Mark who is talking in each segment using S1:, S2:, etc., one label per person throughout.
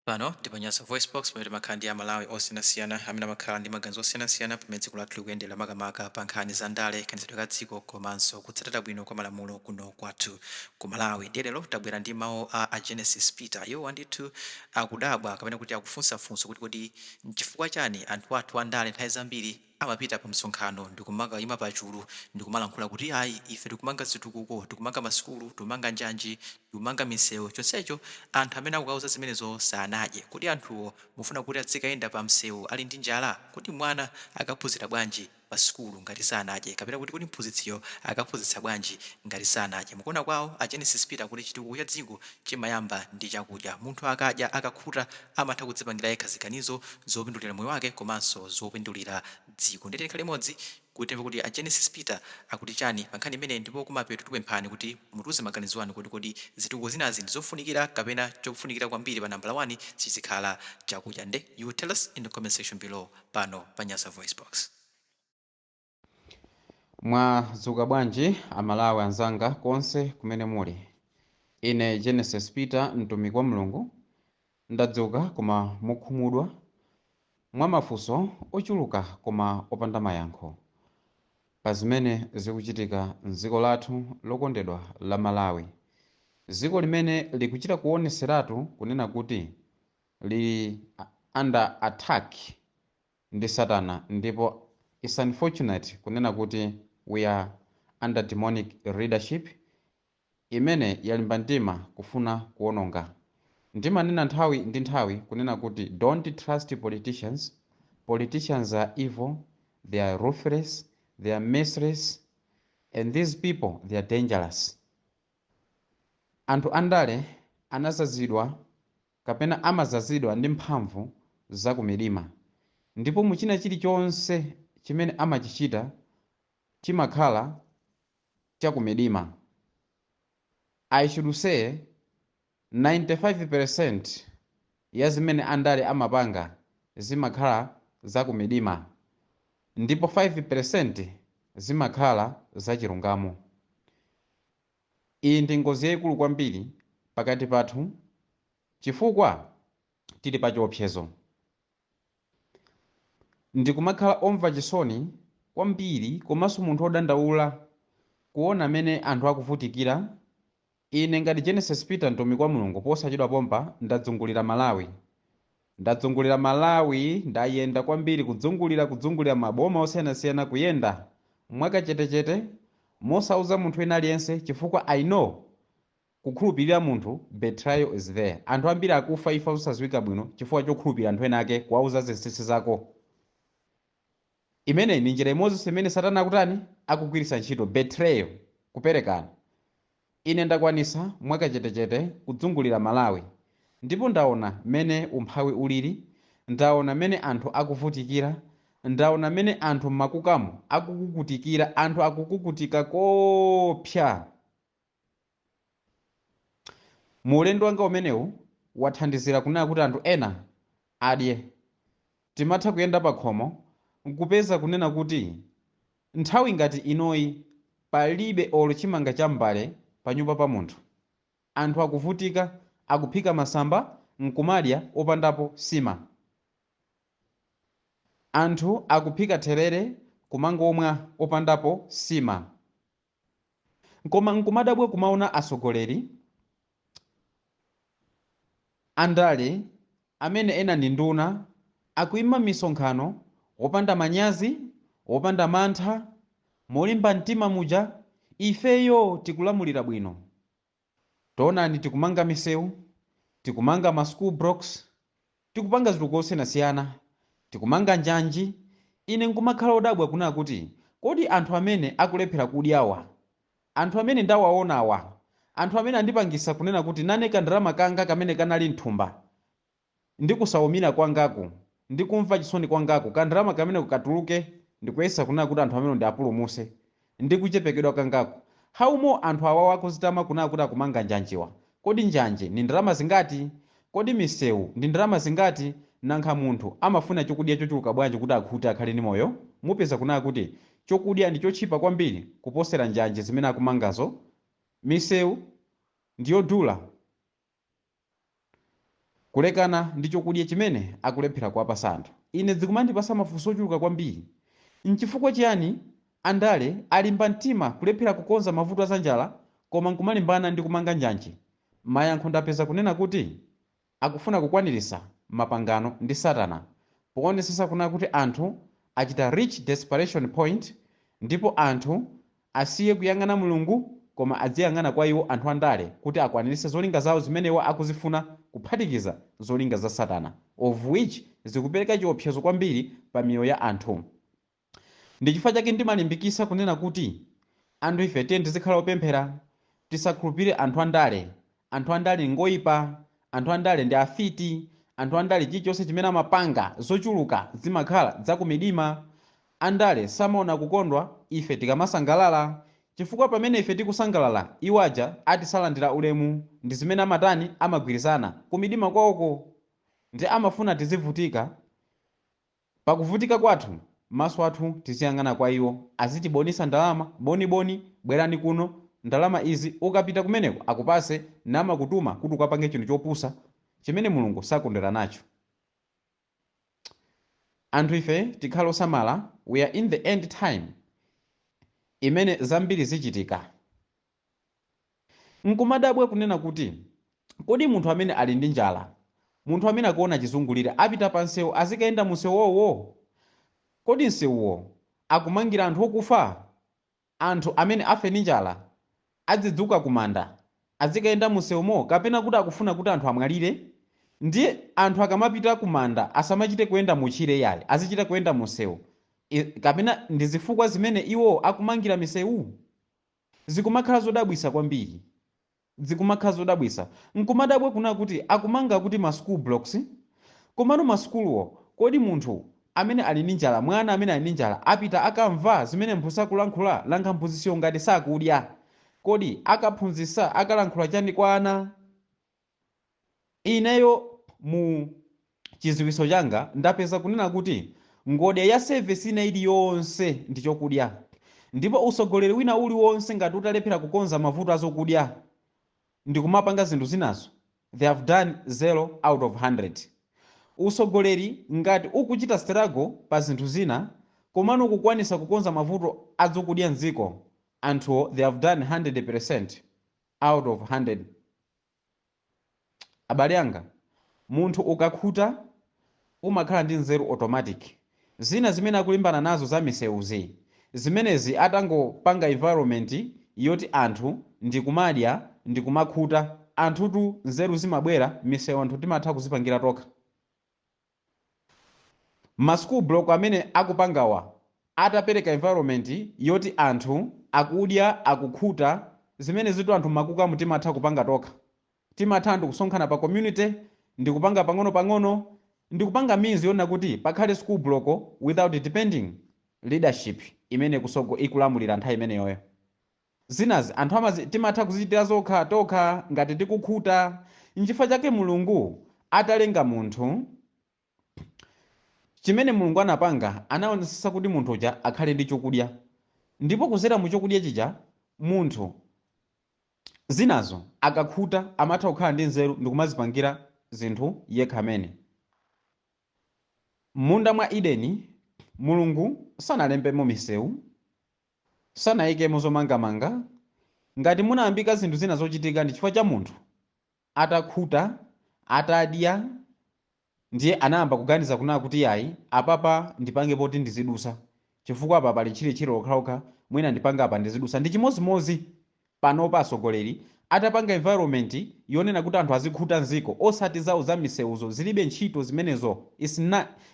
S1: Pano ndi pa Nyasa VoiceBox, pamene timakhala ndi Amalawi osiyanasiyana amene amakhala ndi maganizo osiyanasiyana pamene dziko lathu likuyendera, makamaka pa nkhani za ndale, kayendetsedwe ka dziko komanso kutsatira bwino kwa malamulo kuno kwathu ku Malawi. Ndiye lero tabwera ndi mawu a Genesis Peter. Iwowa ndithu akudabwa kapena kuti akufunsafunsa kuti kodi nchifukwa chani anthu athu andale nthawi zambiri amapita pa msonkhano ndikumakayima pachulu ndikumalankhula kuti ayi, ife tikumanga zitukuko, tikumanga masukulu, tikumanga njanji, tikumanga misewu, chonsecho anthu amene akukauza zimenezo sanadye? Kodi anthuwo mufuna kuti adzikayenda pa msewu ali ndi njala? Kodi mwana akaphunzira bwanji pa sukulu ngati sanadye, kapena kuti kodi mphunzitsiyo akaphunzitsa bwanji ngati sanadye? Mukuona kwawo a Genesis Peter kuti chitukuko cha dziko chimayamba ndi chakudya. Munthu akadya akakhuta amatha kudzipangira yekha ziganizo zopindulira moyo wake komanso zopindulira dziko. Ndiye tikhale limodzi kuti timve kuti a Genesis Peter akuti chani pa nkhani imeneyi, ndipo kumapeto tikupemphani kuti mutiuze maganizo anu kuti kodi zitukuko zinazi ndizofunikira kapena chofunikira kwambiri pa nambala 1 chizikhala chakudya? Nde you tell us in the comment section below pano pa Nyasa Voice Box.
S2: Mwadzuka bwanji Amalawi anzanga konse kumene muli? Ine Genesis Peter, mtumiki wa Mulungu, ndadzuka koma mokhumudwa, mwa mafunso ochuluka koma opanda mayankho pa zimene zikuchitika mdziko lathu lokondedwa la Malawi, dziko limene likuchita kuoneseratu kunena kuti lili under attack ndi Satana, ndipo it's unfortunate kunena kuti we are under demonic leadership imene yalimba mtima kufuna kuononga. Ndimanena nthawi ndi nthawi kunena kuti don't trust politicians. Politicians are evil, they are ruthless, they are merciless, and these people, they are dangerous. Anthu andale anazazidwa kapena amazazidwa ndi mphamvu zakumidima, ndipo muchina chilichonse chimene amachichita chimakhala chakumidima. I should say 95% ya zimene andale amapanga zimakhala zakumidima, ndipo 5% zimakhala zachilungamo. Iyi ndi ngozi yayikulu kwambiri pakati pathu, chifukwa tili pa chiopsezo. Ndikumakhala omva chisoni kwambiri komanso munthu wodandaula kuona amene anthu akuvutikira. Ine ngati Genesis Peter, mtumiki wa Mulungu, posachedwa pompa ndadzungulira Malawi, ndadzungulira Malawi, ndayenda kwambiri, kudzungulira, kudzungulira maboma osiyanasiyana, kuyenda mwakachetechete mosauza munthu wina aliyense, chifukwa I know kukhulupirira munthu, betrayal is there. Anthu ambiri akufa imfa zosadziwika bwino chifukwa chokhulupirira anthu ena ake, kuwauza zinsinsi zako. Imeneyi ndi njira imodzinso imene Satana akutani? Akugwiritsa ntchito betrayal, kuperekana. Ine ndakwanisa mwakachetechete kudzungulira Malawi, ndipo ndaona mmene umphawi ulili, ndaona mmene anthu akuvutikira, ndaona mmene anthu m'makukamu akukukutikira. Anthu akukukutika kopsa. Mu ulendo wanga umenewu wathandizira kunena kuti anthu ena adye. Timatha kuyenda pa khomo nkupeza kunena kuti nthawi ngati inoyi palibe olo chimanga cha mbale pa nyumba pa munthu. Anthu akuvutika, akuphika masamba nkumadya opandapo sima. Anthu akuphika therere kumangomwa opandapo sima. Koma nkumadabwa kumaona atsogoleri andale amene ena ndi nduna akuima misonkhano wopanda manyazi, wopanda mantha, molimba mtima muja: "Ifeyo tikulamulira bwino, taonani, tikumanga misewu, tikumanga ma school blocks, tikupanga zitukuko zosiyanasiyana, tikumanga njanji." Ine nkumakhala odabwa kunena kuti kodi anthu amene akulephera kudyawa, anthu amene ndawaonawa, anthu amene andipangisa kunena kuti nane kandalama kanga kamene kanali mthumba ndi kusawumira kwangaku ndi kumva chisoni kwangaku, kandalama kamene katuluke ndikuyesa kunena kuti anthu amene ndi apulumuse ndi kuchepekedwa kangaku, how more anthu awawa akuzitama kunena kuti akumanga njanjiwa? Kodi njanji ni ndalama zingati? Kodi misewu ndi ndalama zingati? Nankha munthu amafuna chokudya chochuluka bwanji kuti akhute, akhale ndi moyo? Mupeza kunena kuti chokudya ndi chotchipa kwambiri kuposera njanji zimene akumangazo. Misewu ndiyodula. Kulekana ndi chokudya chimene akulephera kuwapasa anthu. Ine zikumandipasa mafunso ochuluka kwambiri. Nchifukwa chiyani andale alimba mtima kulephera kukonza mavuto a zanjala koma nkumalimbana ndi kumanga njanji? Mayankho ndapeza kunena kuti akufuna kukwanirisa mapangano ndi Satana poonetsetsa kunena kuti anthu achita reach desperation point ndipo anthu asiye kuyang'ana Mulungu koma adziyang'ana kwa iwo anthu andale kuti akwaniritse zolinga zawo zimene iwo akuzifuna, kuphatikiza zolinga za Satana, of which zikupereka chiopsezo kwambiri pa miyoyo ya anthu. Ndi chifukwa chake ndimalimbikisa kunena kuti anthu ife tiye tizikhala opemphera, tisakhulupirire anthu andale. Anthu andale ngoyipa, anthu andale ndi afiti, anthu andale chilichonse chimene amapanga zochuluka zimakhala zakumidima. Andale samaona kukondwa ife tikamasangalala, chifukwa pamene ife tikusangalala iwo aja atisalandira ulemu. Ndi zimene amatani, amagwirizana kumidima kwawoko, ndi amafuna tizivutika. Pakuvutika kwathu maso athu tiziyang'ana kwa iwo, azitibonisa ndalama boniboni, bwerani kuno ndalama izi. Ukapita kumeneko akupase namakutuma kuti ukapange chinthu chopusa chimene Mulungu sakondwera nacho. Anthu ife tikhale osamala. We are in the end time imene zambiri zichitika. Nkumadabwa kunena kuti kodi munthu amene ali ndi njala, munthu amene akuona chizungulire, apita pa msewu azikayenda musewuwo? Kodi msewuwo akumangira anthu okufa, anthu amene afe ndi njala, adzidzuka kumanda azikayenda musewumo, kapena kuti akufuna kuti anthu amwalire? Ndiye anthu akamapita kumanda asamachite kuyenda mutchire yayi, azichita kuyenda musewu? Kapena ndi zifukwa zimene iwo akumangira misewu? Zikumakhala zodabwisa kwambiri, zikumakhala zodabwisa. Nkumadabwa kuna kuti akumanga kuti ma school blocks, komano masukuluwo, kodi munthu amene ali ndi njala, mwana amene ali ndi njala apita akamva zimene mphunzitsi akulankhula? Nanga mphunzitsiyo ngati sakudya, kodi akaphunzitsa akalankhula chani kwa ana? Ineyo mu chidziwitso changa ndapeza kunena kuti ngodya ya service ina iliyonse ndi chokudya, ndipo usogoleri wina uliwonse ngati utalephera kukonza mavuto azokudya ndikumapanga zinthu zinazo, they have done 0 out of 100. Usogoleri ngati ukuchita struggle pa zinthu zina komano ukukwanisa kukonza mavuto azokudya mdziko, anthuwo they have done 100% out of 100. Abale anga, munthu ukakhuta umakhala ndi nzeru automatic. Zina zimene akulimbana nazo za misewuzi zimenezi, atangopanga environment yoti anthu ndikumadya ndikumakhuta, anthutu nzeru zimabwera. Misewu anthu timatha kuzipangira tokha. Ma school block amene akupangawa, atapereka environment yoti anthu akudya akukhuta, zimene zitu anthu makukamu timatha kupanga tokha. Timatha anthu kusonkhana pa community ndikupanga pang'ono-pang'ono ndikupanga means yona kuti pakhale school block without depending leadership imene kusogo ikulamulira nthawi imeneyoyo. Zinazi anthu amazi timatha kuzichitira zokha tokha ngati tikukhuta. Nchifukwa chake Mulungu atalenga munthu, chimene Mulungu anapanga, anaonetsetsa kuti munthu uja akhale ndi chokudya, ndipo kuzera mu chokudya chija munthu zinazo akakhuta amatha kukhala ndi nzeru ndikumazipangira zinthu yekha amene. M'munda mwa Edeni Mulungu sanalembemo misewu, sanayikemo zomangamanga. Ngati munayambika zinthu zina zochitika ndi chifukwa cha munthu atakhuta, atadya, ndiye anayamba kuganiza kunena kuti yayi, apapa ndipange poti ndizidusa, chifukwa apa pali tchalitchali lokhalokha, mwina ndipanga apa ndizidusa. Ndi chimozimozi panopa, atsogoleri atapanga environment yonena kuti anthu azikhuta mziko, osati zawo za misewuzo, zilibe ntchito zimenezo.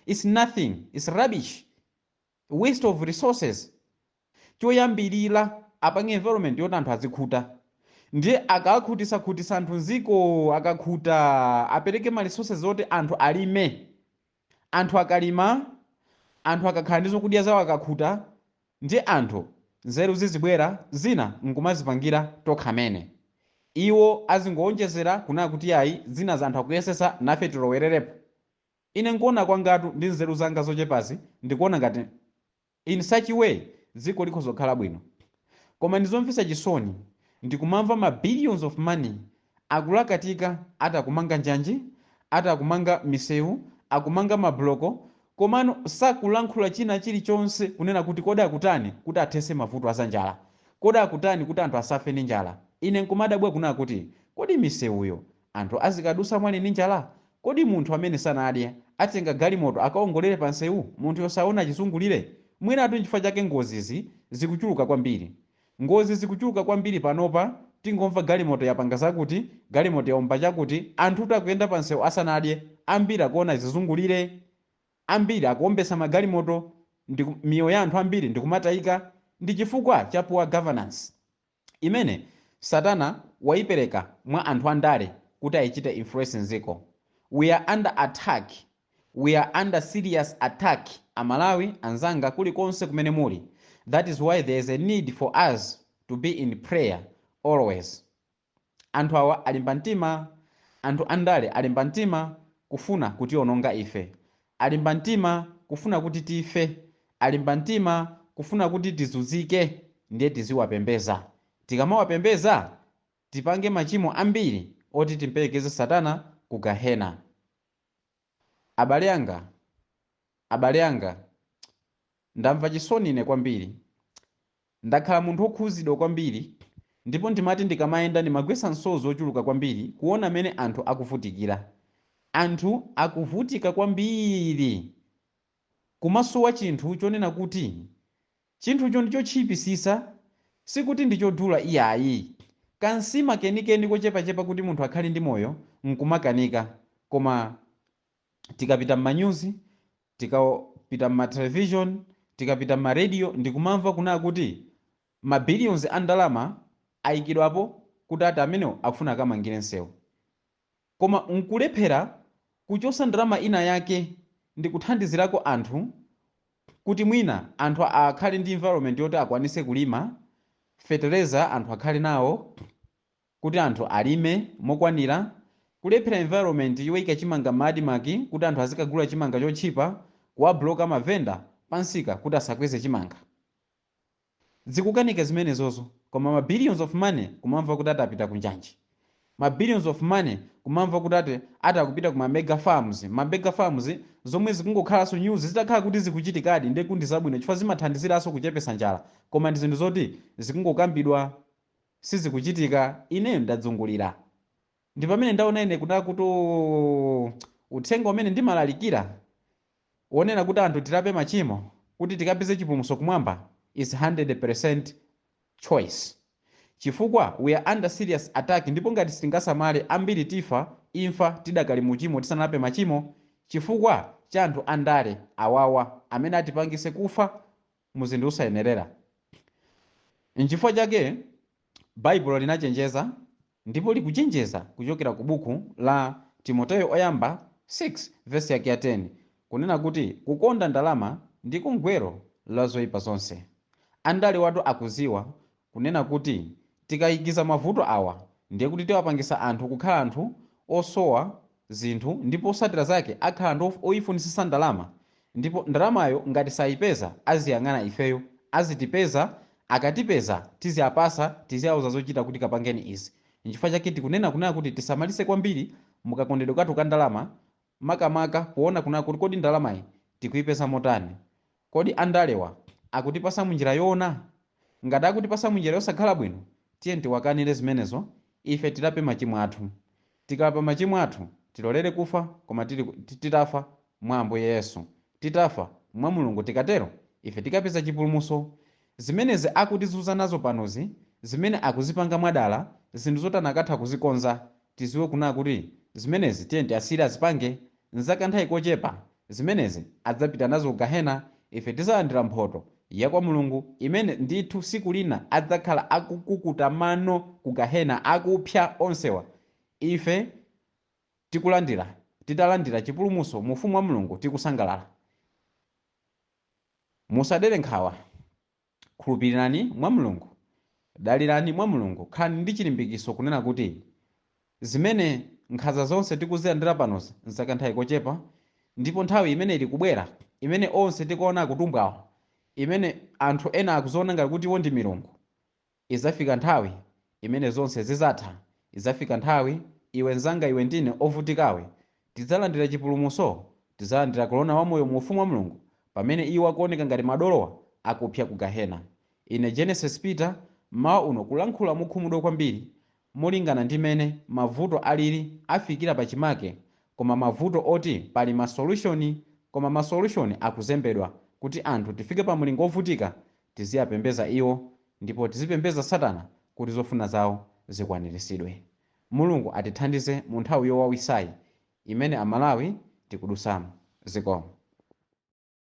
S2: It's nothing, it's rubbish, waste of resources. Choyambirira apange environment yoti anthu azikhuta, ndiye akakhutisa anthu mziko, akakhuta apereke ma resources oti anthu alime. Anthu akalima, anthu akakhala ndi zokudya zawo, akakhuta, ndiye anthu nzeru zizibwera, zina nkumazipangira tokhamene. Iwo azingowonjezera kunena kuti ayi, zina za anthu akuyesesa, nafe tilowererepo. Ine nkuona kwangatu ndi nzeru zanga zochepazi, ndikuona ngati in such a way dziko likhoza kukhala bwino. Koma ndizomvetsa chisoni ndikumamva ma billions of money akulakatika, atakumanga njanji, Ati akumanga misewu, akumanga mabuloko, komano sakulankhula china chilichonse kunena kuti kodi akutani kuti athese mavuto azanjala, kodi akutani kuti anthu asafe ndi njala. Ine nkumadabwa kunena kuti kodi misewuyo anthu azikadusa mwali ndi njala? Kodi munthu amene sanadye atenga galimoto akaongolere pa nsewu, munthu yosaona chizungulire? Mwinatu nchifukwa chake ngozizi zikuchuluka kwambiri. Ngozi zikuchuluka kwambiri panopa. Tingomva galimoto yapanga zakuti, galimoto yaomba chakuti. Anthu akuyenda pa nsewu asanadye, ambiri akuona zizungulire, ambiri akuombesa magalimoto, ndi miyoyo ya anthu ambiri ndikumatayika. Ndi chifukwa cha poor governance imene Satana wayipereka mwa anthu andale kuti ayichite influence mdziko. We are under attack, we are under serious attack, Amalawi anzanga kulikonse kumene muli. That is why there is a need for us to be in prayer always. Anthu awa alimba mtima, anthu andale alimba mtima kufuna kutiononga ife, alimba mtima kufuna kuti tife, alimba mtima kufuna kuti tizunzike, ndiye tiziwapembeza. Tikamawapembeza tipange machimo ambiri oti timperekeze Satana ku gahena. Abale anga, abale anga, ndamva chisoni ine kwambiri. Ndakhala munthu wokhuzidwa kwambiri, ndipo ndimati ndikamayenda ndimagwetsa msozi ochuluka kwambiri kuona amene anthu akuvutikira. Anthu akuvutika kwambiri kumasowa chinthu chonena kuti chinthucho ndi chotchipisisa, sikuti ndi chodula iyayi. Kansima kenikeni kochepachepa kuti munthu akhale ndi moyo nkumakanika. Koma tikapita m'manyuzi, tikapita m'matelevision, tikapita m'maradio, ndikumamva kunena kuti mabillions a ndalama ayikidwapo kuti ati amenewo akufuna akamangire nsewu, koma nkulephera kuchosa ndalama ina yake ndi kuthandizirako anthu kuti mwina anthu akhale ndi environment yoti akwanise kulima, fetereza anthu akhale nawo kuti anthu alime mokwanira, kulephera environment yoyika chimanga m'ADMARC kuti anthu azikagula chimanga chotchipa, kuwabloka mavenda pansika kuti asakweze chimanga. Zikukanika zimenezozo, koma ma billions of money kumamva kuti atapita kunjanji, ma billions of money kumamva kuti ati atakupita kuma mega farms. Ma mega farms zomwe zikungokhalanso news, zitakhala kuti zikuchitikadi ndiye kuti zabwino, chifukwa zimathandiziranso kuchepesa njala, koma ndi zinthu zoti zikungokambidwa, sizikuchitika. Ineyo ndadzungulira, ndi pamene ndaona ine kunena kuti uthenga umene ndimalalikira wonena kuti anthu tilape machimo kuti tikapeze chipulumutso kumwamba is 100% choice, chifukwa we are under serious attack. Ndipo ngati sitingasamale, ambiri tifa imfa tidakali muchimo, tisanalape machimo, chifukwa cha anthu andale awawa amene atipangise kufa mu zinthu zosayenerera. Nchifukwa chake Baibulo linachenjeza ndipo likuchenjeza kuchokera ku buku la Timoteyo oyamba 6 vesi yake ya 10 kunena kuti kukonda ndalama ndiko gwero la zoyipa zonse. Andale watu akuziwa kunena kuti tikayikiza mavuto awa ndiye kuti tiwapangisa anthu kukhala anthu osowa zinthu, ndipo osatira zake akhala anthu oyifunisisa ndalama, ndipo ndalamayo ngati sayipeza aziyang'ana ifeyo, azitipeza. Akatipeza tiziyapasa, tiziyauza zochita kuti kapangeni izi. Nchifukwa chake tikunena kunena kuti tisamalise kwambiri mukakondedwe kathu ka ndalama, makamaka kuona kunena kuti kodi ndalamayi tikuyipeza motani? Kodi andalewa akutipasa munjira yoona? Ngati akutipasa munjira yosakhala bwino, tiye tiwakanire zimenezo. Ife tilape machimo athu. Tikalapa machimo athu, tilolere kufa, koma titafa mwa Ambuye Yesu, titafa mwa Mulungu. Tikatero ife tikapeza chipulumutso. Zimenezi akutizunza nazo panozi, zimene akuzipanga mwadala, zinthu zoti anakatha kuzikonza, tiziwe kunena kuti zimenezi tiye tiyasire azipange. Nzakanthawi kochepa zimenezi, adzapita nazo ku gahena. Ife tizalandira mphoto ya kwa Mulungu imene ndithu siku lina adzakhala akukukuta mano ku gahena, akupsa onsewa, ife tikulandira, titalandira chipulumutso mu ufumu wa Mulungu, tikusangalala. Musadere nkhawa, khulupirirani mwa Mulungu, dalirani mwa Mulungu, khalani ndi chilimbikiso kunena kuti zimene nkhanza zonse tikuzilandira panozi nzakanthawi kochepa, ndipo nthawi imene ili kubwera imene onse tikuona akutumbwawa, imene anthu ena akuziona ngati kuti iwo ndi milungu, izafika nthawi imene zonse zizatha. Izafika nthawi iwe nzanga, iwe ndine ovutikawe. Tidzalandira chipulumutso? Tidzalandira korona wamoyo mu ufumu wa Mulungu pamene iwo akuoneka ngati madolowa akupsa ku gahena? Ine Genesis Peter, mmawa uno kulankhula mokhumudwa kwambiri molingana ndi mene mavuto alili afikira pachimake, koma mavuto oti pali ma solution koma ma solution akuzembedwa kuti anthu tifike pa mlingo wovutika, tiziyapembeza iwo ndipo tizipembeza satana kuti zofuna zawo zikwaniritsidwe. Mulungu atithandize mu nthawi yowawisayi imene Amalawi tikudusamo. Zikomo.